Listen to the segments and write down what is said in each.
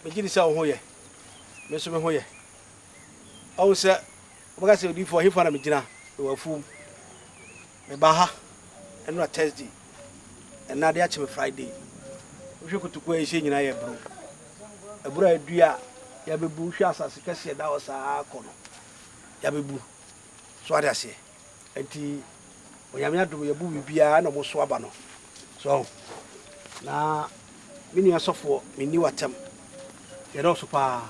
Megye di sɛ wo ho yɛ. Me nso me ho yɛ. Ɔhu sɛ wobɛka sɛ odiyifoɔ hefa na megyina? Mewɔ afuom. Mebaa ha ɛnora Thursday. Ɛnnɛ ade akye me Friday. Wohwɛ kotokuo a yɛhyɛ nyinaa yɛ aburo. Aburo a yɛdua a yɛabɛbu, wohwɛ asase kɛseɛ ɛda hɔ saa kɔ no, yɛabɛbu. So wate aseɛ? Nti Onyame adom yɛbu biribiara na ɔmo so aba no. So ahu? Na me nua sɔfoɔ, menni w'atɛm. Yɛdɔɔso paa.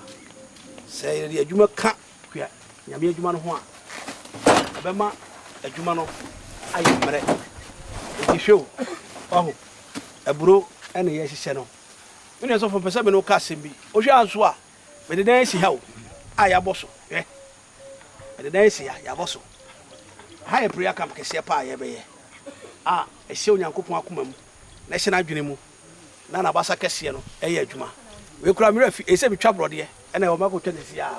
Sɛ yɛde adwuma ka kua Nyame adwuma no ho a, ɛbɛma adwuma no ayɛ mmerɛ. Nti hwɛ o, wahu, aburo na yɛhyehyɛ no. Me nua sɔfoɔ, mepɛ sɛ me ne wo ka asɛm bi. Wohwɛ a nso a, mede dan asi ha o, a yɛabɔ so. Hwɛ. Yɛde dan asi ha, yɛabɔ so. Ha yɛ prayer camp kɛseɛ paa a yɛbɛyɛ a ɛhyɛ Onyankopɔn akoma mu na ɛhyɛ n'adwene mu na n'abasa kɛseɛ no ɛyɛ adwuma. Wei koraa me werɛ afi, ɛsɛ sɛ metwa borɔdeɛ ɛna ɛwɔ makɔtwa no sisi a.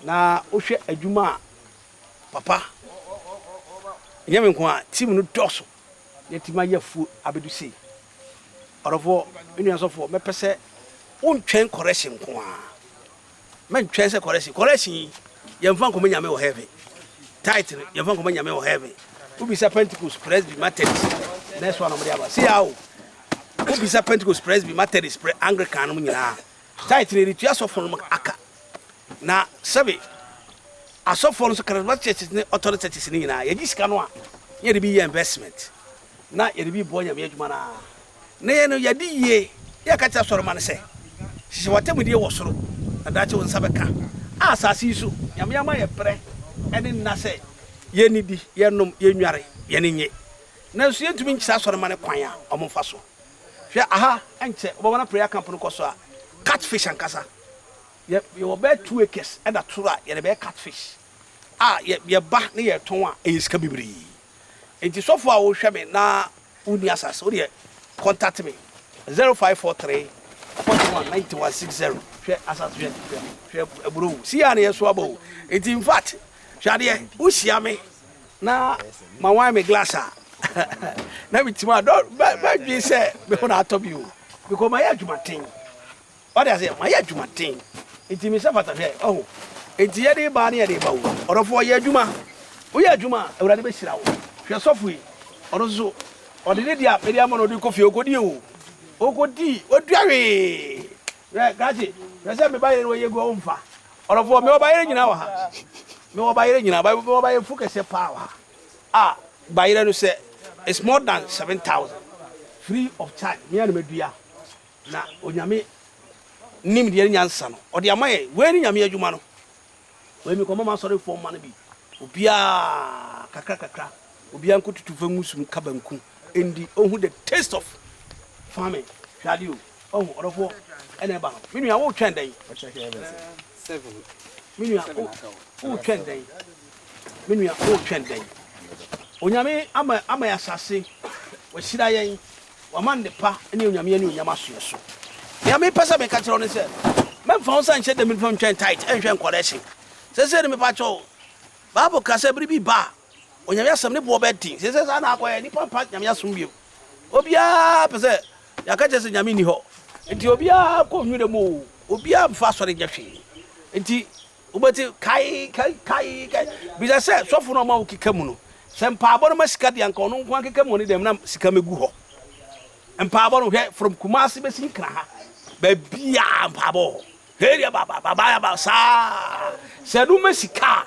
Na wohwɛ adwuma a papa nyɛ me nko a team no dɔɔso na yɛatumi ayɛ afuo abɛdu sei. Ɔdɔfoɔ, me nua sɔfoɔ, mɛpɛ sɛ wontwɛn correction nko ara. Mɛntwɛn sɛ correction. Correction yi, yɛmfa nkɔma Nyame wɔ heaven. Tithe no, yɛmfa nkɔma Nyame wɔ heaven. Wobisa Pentecost, Presby, Methodist, next one ɔmode aba. See how? Wobisa Pentecost, Presby, Methodist, Pre Anglican nom nyinaa. Tithe no yɛde tua asɔfo nom aka. Na sɛbe asɔfoɔ no nso charismatic churches ne orthodox churches no nyinaa yɛgye sika no a, na yɛde bi yɛ investment. Na yɛde bi boa Nyame adwuma no ara. Na yɛn no, yɛadi yie, na yɛka kyerɛ asɔremma no sɛ, Hyehyɛ w'atemmudeɛ wɔ soro, na daakye wo nsa bɛka. A Asase yi so, Nyame ama yɛn berɛ ne nna sɛ yɛnnidi, yɛnnom, yɛnnware, yɛn ani nnye. Nanso yɛntumi nkyerɛ asɔremma no kwan a wɔmfa so. Hwɛ, aha nkyɛ wobɛba na prayer camp no kɔ so a, catfish ankasa, yɛ, yɛwɔ bɛyɛ 2 acres da toro a yɛde bɛyɛ catfish a yɛ, yɛba ne yɛtɔn a, ɛyɛ sika bebree. Enti sɔfo a wohwɛ me na wonni asase, wo deɛ contact me 0543 41 91 60. Hwɛ asase hwɛ hwɛ hwɛ aburo o si a na yɛso aba o. Enti in fact hwɛ adeɛ wohyia me na ma wine me glass a na metumi a dɔ bɛdwen sɛ me ho na atɔ bi o because mayɛ adwumaden. Wate aseɛ? Mayɛ adwumaden, enti me nsa fata. Hwɛ, wahu? Enti yɛde reba ne yɛde reba o. Ɔdɔfoɔ, yɛ adwuma. Woyɛ adwuma a, Awurade bɛhyira wo. Hwɛ sɔfo yi, ɔno nso so, ɔde ne deɛ a mede ama no, ɔde rekɔ fie, ɔkɔdie o. Ɔkɔdii, wadua hwee. Hwɛ, krakye, hwɛ sɛ me bayerɛ no wɔyɛ gu a, womfa. Ɔdɔfoɔ, mewɔ bayerɛ nyinaa wɔ ha. Mewɔ bayerɛ nyinaa, mewɔ bayerɛ fu kɛseɛ paa wɔ ha. A, bayerɛ no sɛ, it's more than 7,000, free of charge, me ara na madua. Na Onyame nimdeɛ ne nyansa no, ɔde ama yɛn. Wei ne Nyame adwuma no. Wei mekɔma m'asɔrefoɔ mma no bi. Obiara kakra kakra. Obiara nkɔtutu fa ngu sum ka banku ndi. Ɔnhu the taste of farming. Hwɛ adeɛ o. Wahu, ɔdɔfoɔ, ɛna ɛba no. Me nua, woretwɛn dɛn? Me nua, woretwɛn dɛn? Me nua, woretwɛn dɛn? Onyame ama ama yɛn asase. Wahyira yɛn. Wama nnepa ne Onyame anuonyam asoɛ so. Nea mepɛ sɛ meka kyerɛ wo ne sɛ, mɛmfa wo nsa nhyɛ dɛm mfa ntwɛn tight nhwɛ nkɔrɛhye. Seesei no mepa kyɛw, Bible ka sɛ bere bi ba a, Onyame asɛm ne boɔ bɛyɛ den. Seesei saa na akɔyɛ, nnipa mpa Nyame asom bio. Obiara pɛ sɛ yɛaka kyerɛ sɛ Nyame nni hɔ. Nti obiara kɔ nwura mu o, obiara mfa asɔre nyɛ hwee. Nti Wobɛte kai kai kai kai. Bisa sɛ sɔfo no a ɔma wo keka mu no, sɛ mpaabɔ no ma sika deɛ anka ɔno nko ara keka mu wɔ ne dɛm na sika mɛgu hɔ. Mpaabɔ no hwɛ from Kumasi bɛsi Nkran ha, baabiara mpaabɔ wɔ hɔ. Hei ba ba ba ba ba saa. Sɛ ɛno ma sika a,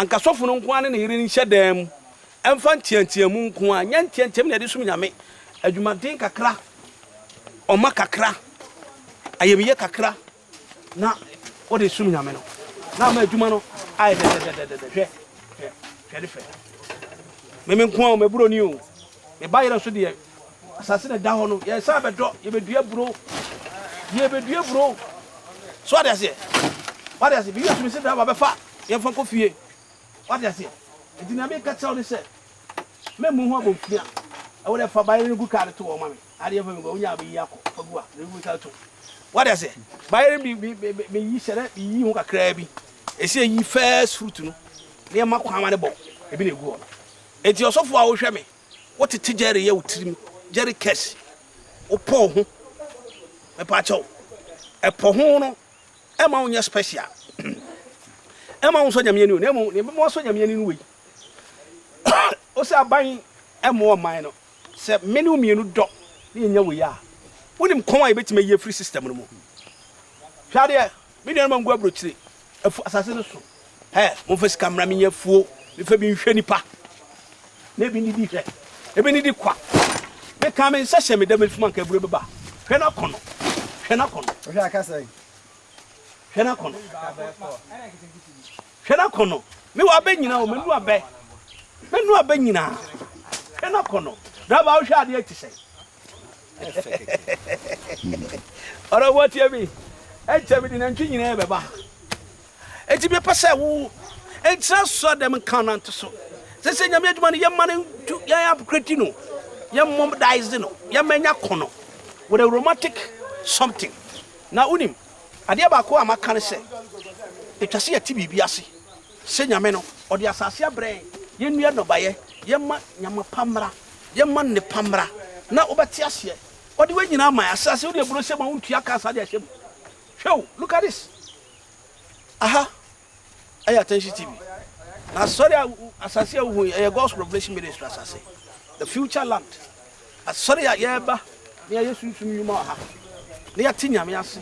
anka sɔfo no nko ara ne ne yere nhyɛ dan mu ɛmfa nteateamu nko ara, nyɛ nteateamu na yɛde som Nyame. Adwumaden kakra, ɔma kakra, ayamyɛ kakra. na wode som Nyame no, na ama adwuma no ayɛ dɛdɛdɛdɛdɛ. Hwɛ, hwɛ, hwɛ ne fɛ. Me me nko a o, m'aburoni o. Me ba yerɛ nso deɛ, asase na ɛda hɔ no, yɛsan bɛdɔ, yɛbɛdua aburo. Yɛbɛdua aburo. So wate aseɛ? Wate aseɛ? Biribi ato me sɛ driver bɛfa, yɛmfa nkɔ fie. Wate aseɛ? Nti nea meka kyerɛ wo ne sɛ, mɛmmu ho abomfia. Ɛwo dɛ fa bayerɛ no gu kaa no to hɔ ma me. Adeɛ fa mi gua wonya abɛyi akɔ fa gu a na egu sa to wade ase bayerɛ bi bi bi bi yi hyɛ dɛ yi ho kakraa bi esi eyi first fruit no na yɛma kwan ma ne bɔ ebi na egu hɔ no eti ɔsɔfo a wohwɛ me wotete jerry yɛ wo tirim jerry kɛse wopɔw ho mepa kyɛw. Ɛpɔ ho no ɛmma wo nyɛ special. Ɛmma wo nsɔ Nyame ani o, na mmom nea ɛbɛma woasɔ Nyame ani no wei. Wo sɛ aban mmoa ɔman no, sɛ me ne wo mmienu dɔ na yɛnya wei a, wonim kɔn a yɛbɛtumi ayi afiri system no mu. Hwɛ adeɛ, me nuanom a ngu aburokyire, afu asase no so, hɛ, momfa sika mmra menyɛ afuo, mefa bi nhwɛ nipa, na ebi nidi hwɛ, ebi nidi kwa. Meka me nsa hyɛ me dam afim anka aburo bɛba. Hwɛ n'akɔnɔ, hwɛ n'akɔnɔ. Wohwɛ aka sɛn? Hwɛ n'akɔnɔ. Hwɛ n'akɔnɔ. Me wɔ abɛ nyinaa o, manu abɛ. Manu abɛ nyinaa. Hwɛ n'akɔnɔ. Driver wohwɛ adeɛ te sɛn? Ɔdɔfoɔ tie me. Ɛnkyɛ mede nantwi nyinaa bɛba. Enti mepɛ sɛ wo nkyerɛ sɔ dɛm nka nante so. Sɛ sɛ Nyame adwuma no yɛma no ntu yɛn upgrade no, yɛn modernize no, yɛma nya kɔnɔ with a romantic something. Na wonim, adeɛ baako a maka ne sɛ, ɛtwa sɛ yɛte biribi ase sɛ Nyame no, ɔde asase abrɛ yɛn, yɛnnua nnɔbaeɛ, yɛmma nyama pa mmra, yɛmma nnepa mmra, na wobɛte aseɛ. Ɔde wei nyinaa ama yɛn, asase wode aburo hyɛ mu a wontua ka saa de ahyɛ mu. Hwɛ o, look at this. Aha ɛyɛ Attention TV. Na asɔre a asase a wohu yi ɛyɛ God's Revelation Ministry asase. The future land. Asɔre a yɛreba na yɛayɛ sunsum nnwuma wɔ ha, na yɛate Nyame ase,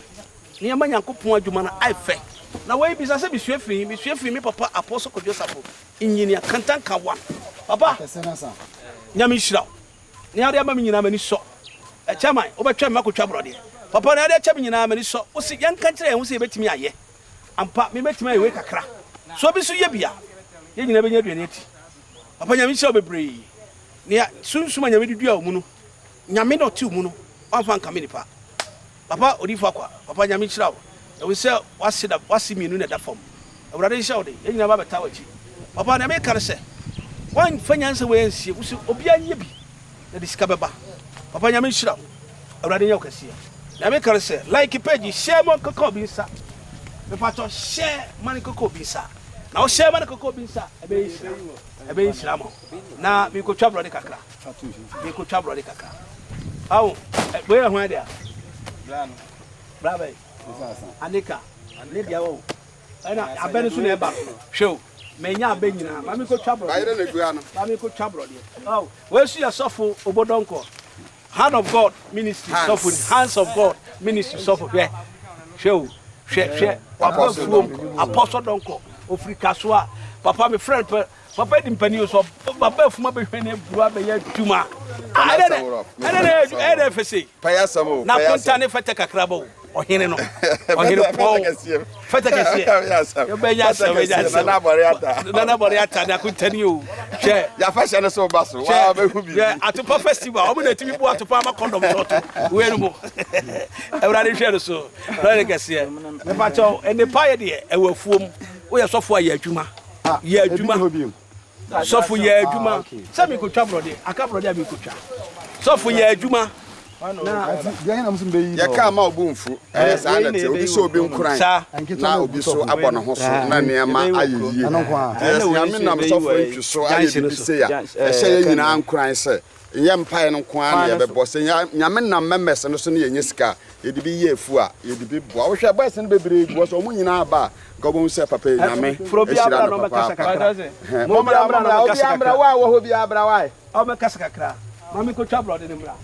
na yɛma Nyankopɔn adwuma no ayɛ fɛ. Na wei bisa sɛ mesua firi he? Mesua firi me papa Apostle Kojo Safo, Engineer Kantanka One. Papa, Nyame nhyira wo. Nea wode ama me nyinaa m'ani sɔ. Chairman, wobɛtwɛn me makɔtwa borɔdeɛ. Papa, nea wode akyɛ me nyinaa m'ani sɔ. Wose yɛnka nkyerɛ yɛn ho sɛ yɛbɛtumi ayɛ. Ampa, me mɛtumi ayɛ wei kakra. Sɛ obi nso yɛ bi a, yɛn nyinaa bɛnya aduane adi. Papa, Nyame nhyira wo bebree. Nea sunsum a Nyame de dua wo mu no, Nyame na ɔte wo mu no, wamfa ankame nipa. Papa Odiyifo Akwa, papa Nyame nhyira wo. Ɛwom sɛ w'ase da w'ase mienu na ɛda fam. Awurade nhyɛ wo den. Yɛn nyinaa ba bɛtaa w'akyi. Papa nea meka ne sɛ, woamfa nyansa wei ansie, wo se obiara nyɛ bi na de sika bɛba. Papa Nyame nhyira wo. Awurade nyɛ wo kɛseɛ. Nea meka ne sɛ, like page yi, share ma nkɔka obi nsa. Mepakyɛw share ma no nkɔka obi nsa. Na wo share ma no kɔka obi nsa a, ɛbɛyɛ nhyira. Ɛbɛyɛ nhyira ama wo. Na mekɔtwa borɔde kakra. Mekɔtwa borɔde kakra. Awo, wei yɛ hwan dea? Bra bɛn? Anika, ne dea wɔ o. Ɛna abɛ no so na ɛba no. Hwɛ o, manya abɛ nyinaa. Ma menkɔtwa borɔdeɛ. Ma menkɔtwa borɔdeɛ. Awo, wei nso yɛ sɔfo Obodɔnkɔ. Hand of God ministry sɔfo ni. Hands of God ministry sɔfo. Hwɛ, hwɛ o, hwɛ, hwɛ. Waba afuom, Apostle Dɔnkɔ, ofiri Kasoa. Papa, me frɛ no pɛ. Papa di mpanin o sɛ ɔba afum abɛhwɛ ne aburo abɛyɛ adwuma. Ah, ɛdɛ dɛ, ɛdɛ dɛ, ɛdɛ dɛ fɛ sei. Na konta ne fɛtɛ kakraba o, ɔhene no, ɔhene pɔn, fɛtɛ kɛseɛ. Yɛbɛnya asɛm, yɛbɛnya asɛm. Nana bɔre ata ne akonta ni o. Hwɛ. Yɛafa no so ba so, waa bɛhu biribi. Hwɛ, atopa festival, wɔn na ɛtumi bu atopa ama kɔndɔm sɔɔto. Wei no mo. Awurade hwɛ no so, lɔre kɛseɛ. Mepakyɛw, nnepa yɛ deɛ ɛwɔ afuom. Woyɛ sɔfo a yɛ adwuma. Yɛ adwuma. Sɔfo yɛ adwuma. Sɛ mekotwa borɔdeɛ, aka borɔdeɛ a mekotwa. Sɔfo yɛ adwuma. Yɛka ama obu mfu. Ɛyɛ saa na ɛte. Obi sɛ obi nkuran na obi so abɔ ne ho so na nneɛma ayɛ yie. Nti Nyame nam sɔfo ntwi so ayɛ biribi sei a, ɛhyɛ yɛn nyinaa nkuran sɛ Nnyɛ mpaeɛ no nko ara na yɛbɛbɔ. Sɛ Nyame nam members no so na yɛnya sika a, yɛde bi yɛ afuo a, yɛde bi boa. Wohwɛ boys no bebree gu hɔ, sɛ wɔn nyinaa ba a, nka wobɛhu sɛ papa yi Nyame ahyira no papaapa. Mommra, mommra, obiara mmra, wo a wɔ hɔ biara bra wae. Ɔmmɛkasa kakra. Ma menkɔtwa borɔde no mmra.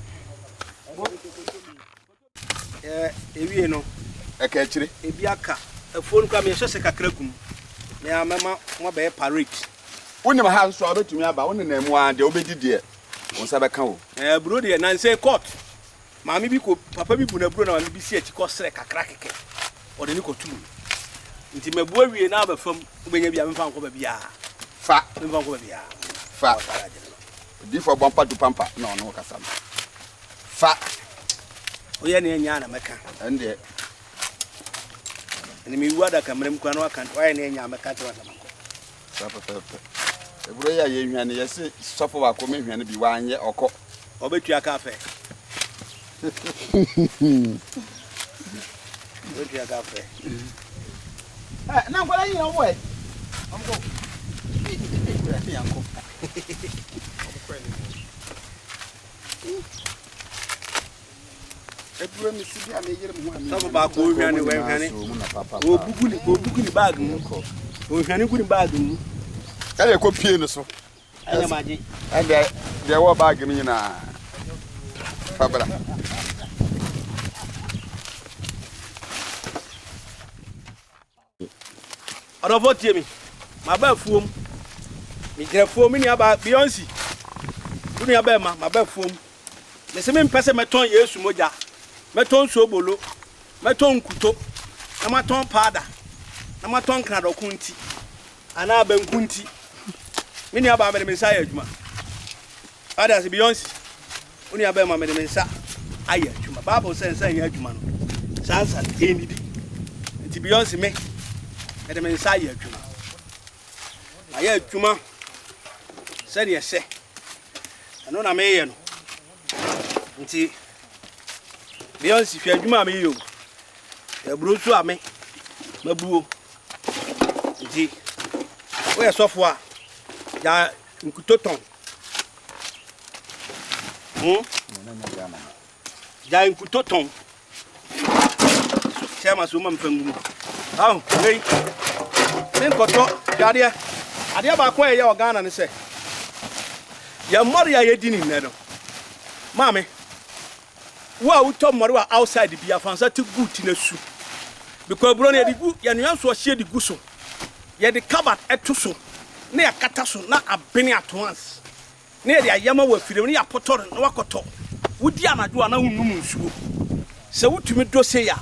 Ewie no. Ɛka akyire. Ebi aka. Afuo no koraa meyɛ sɛ kakra gu mu. Me ara mɛma moabɛyɛ parade. Wonim ha nso a wobɛtumi aba. Wo nenam mu ara deɛ wobɛdi deɛ wo nsa bɛka o. Ɛɛ aburo deɛ nansa yi court maame bi kɔ papa bi bu no aburo na maame bi si akyi kɔ srɛ kakra kɛkɛ ɔde ne kɔtum nti mabu awie na aba fam wobɛnya bi a memfa nkɔ baabiara fa memfa nkɔ baabiara fa odiyifoɔ bɔ mpa du pampa na ɔno kasa no Fa. Woyɛ nea enye a na mɛka. Ɛndeɛ. Ɛne mewu adaka mmerɛ mu koraa na waka wayɛ nea enye a mɛka kyerɛ wasa mankɔ. Saa pɛpɛɛpɛ. Eburo yi a yɛhwa no yɛse sɔfo baako mehwa no bi wanyɛ ɔkɔ. Ɔbɛtua ka fɛ. Ɔbɛtua ka fɛ. Ɛ na nkwadaa yi nyinaa wɔn ɛ. Wɔn kɔ. Yankɔ. Wɔn kɔ anim. Sɔfo baako ohwane wɛnhwane. Obugu ne obugu ne bag mu. Ohwane gu ne bag mu. Ɛna ɛkɔ pie no so. Ɛna magye. Ɛna deɛ ɛwɔ bag no nyinaa fa bra. Ɔdɔfoɔ tie me, maba afuom, megyina afuom, me nuabaa Beyonce, wo nua bɛɛma, maba afuom. Mese mempɛ sɛ mɛtɔn Yesu mogya, mɛtɔn soobolo, mɛtɔn nkuto, na matɔn paada, na matɔn nkradɔko nti, anaa banku nti. Me nuabaa mede me nsa ayɛ adwuma. Wate ase, Beyonce, wo nua bɛrima, mede me nsa ayɛ adwuma. Bible sɛ nsa nyɛ adwuma no, saa nsa no, ɛnnidi. Nti Beyonce, me, mede me nsa ayɛ adwuma. Mayɛ adwuma sɛdeɛ ɛsɛ. Ɛno na meyɛ no. Nti, Beyonce, hwɛ adwuma a meyɛ o. Aburo nso a me, mabuo. Nti, woyɛ sɔfo a, gya nkuto tɔn. Hmm? Gyae nkuto tɔn. Kyɛ ma so ma mfa ngu mu. Aho, wei. Me nkɔtɔ hwɛ adeɛ. Adeɛ baako a ɛyɛ wɔ Ghana ne sɛ, yɛn mmɔre a yɛdi ne nnɛ no, maame, wo a wotɔ mmɔre wɔ outside bi afa nsa te gu ti na su. Because aburo no yɛde gu, yɛnoa nso ɔhyeɛ de gu so. Yɛde cupboard to so na yɛakata so na abene at once na yɛde ayam wɔ afiri mu na yɛapotɔ no na wakɔtɔ. Wodi anadwo a na wonnom nsuo. Sɛ wotumi dɔ sei a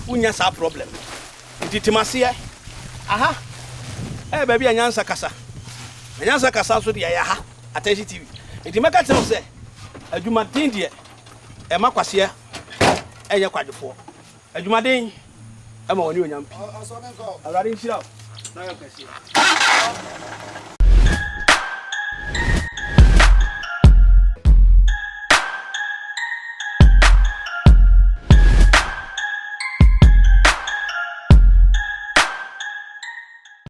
wonnya saa problem no. Nti te maseɛ. Aha ɛyɛ baabi a nyansa kasa. Na nyansa kasa nso deɛ ɛyɛ ha, Attention TV. Nti mɛka kyerɛ wo sɛ adwumaden deɛ ɛma kwaseɛ ɛnyɛ kwadwofoɔ. Adwumaden ma w'anuonyam pii. Awurade nhyira wo na ɔyɛ wo kɛseɛ.